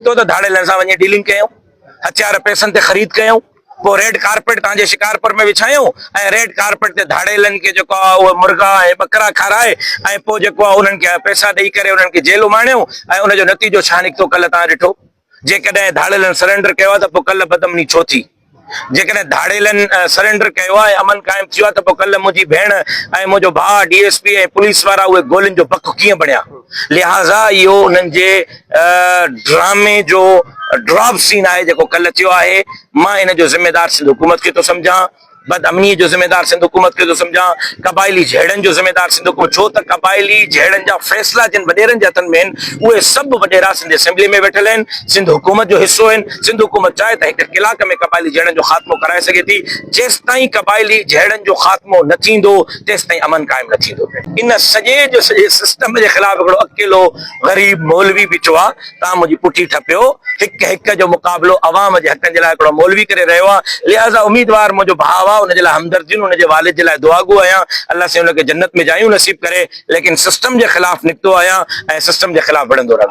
نڪتو ته ڌاڙيلن سان وڃي ڊيلنگ ڪيائون، هٿيار پئسن تي خريد ڪيائون، پوء ريڊ ڪارپيٽ توهان جي شڪارپور ۾ وڇايائون ۽ ريڊ ڪارپيٽ تي ڌاڙيلن کي جيڪو آهي اهي مرغا ۽ ٻڪرا کارائي ۽ پوء جيڪو آهي انهن کي پئسا ڏئي ڪري انهن کي جيل اماڻيائون ۽ ان جو نتيجو ڇا نڪتو ڪلهه توهان ڏٺو. جيڪڏهن ڌاڙيلن سرينڊر ڪيو آهي ته پوء ڪلهه بدامني ڇو ٿي؟ جيڪڏهن ڌاڙيلن سرينڊر ڪيو آهي ۽ امن قائم ٿيو آهي ته پوء ڪلهه منهنجي ڀيڻ ۽ منهنجو ڀاء ڊي ايس پي ۽ پوليس وارا اهي گولين جو بک ڪيئن بڻيا؟ لهٰذا اهو انهن جي ڊرامي جو ڊراپ سين آهي جيڪو ڪلهه ٿيو آهي. مان ان جو ذميدار سنڌ حڪومت کي ٿو سمجهان. بدامنيء جو ذميدار سنڌ حڪومت کي ٿو سمجهان، قبائلي جهيڙن جو ذميدار سنڌ حڪومت ڇو ته قبائلي جهيڙن جا فيصلا جن وڏيرن جي هٿن ۾ آهن اهي سڀ وڏيرا سنڌ اسيمبلي ۾ ويٺل آهن، سنڌ حڪومت جو حصو آهن، سنڌ حڪومت چاهي ته هڪ ڪلاڪ ۾ قبائلي جهيڙن جو خاتمو ڪرائي سگهي ٿي، جيستائين قبائلي جهيڙن جو خاتمو نه ٿيندو تيستائين امن قائم نه ٿيندو. ان سڄي جو سڄي سسٽم جي خلاف هڪڙو اڪيلو غريب مولوي بيٺو آ، تان منهنجي پٺي ٺپيو، هڪ هڪ جو مقابلو عوام جي حقن جي لاء هڪڙو مولوي ڪري رهيو آ، لهٰذا اميدوار منهنجو ڀاء آ، ان جي لاء همدرديون، ان جي والد جي لاء دعاگو آهيان، الله سائين ان کي جنت ۾ جايون نصيب ڪري، ليڪن سسٽم جي خلاف نڪتو آهيان ۽ سسٽم جي خلاف وڙهندو رهندس.